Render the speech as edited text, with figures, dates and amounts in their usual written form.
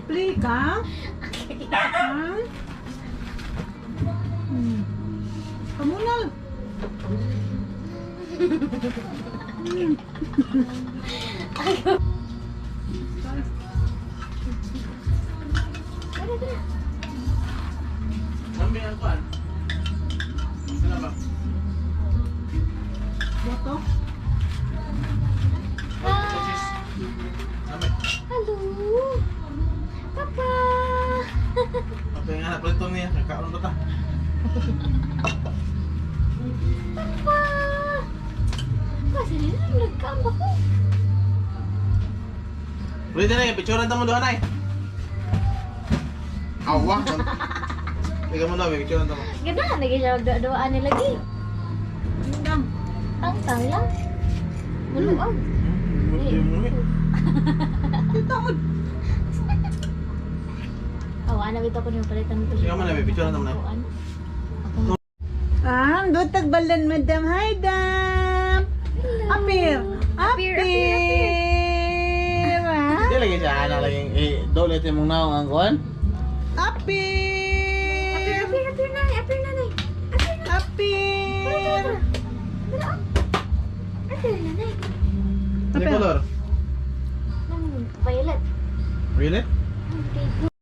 Play ka? Ha? Kamunal. Tara, tara. Kami ang kuan. Sila ba? Boto? Hi. Kami. Hello. Papa. Okay nga, palito niya. Kakaon ba ta? Papa. Kasi nila nagkaamba ko. Pwede na, picturean ta mo doon ay. Awa. Ikaw mo na, picturean ta mo. Ganda, lagi siya magduaan nila lagi. Dam. Tang-tang lang. Muluag. Kita mo. Awa na bitaw ko niyo palitan nito. Sige mo na, may picture na naman. Ako. Ah, doon tagbalan, madam. Hi, dam. Apir. Apir, Apir. apir, Ah. Hindi lagi siya, ano lagi. Eh, dole ito mong naong ang kuan. Apir. Apir, apir, apir nanay, apir nanay. Apir nanay. Apir. Tara, tara. Apir nanay. Ano Apir. color? Nang violet. Really? Ang big.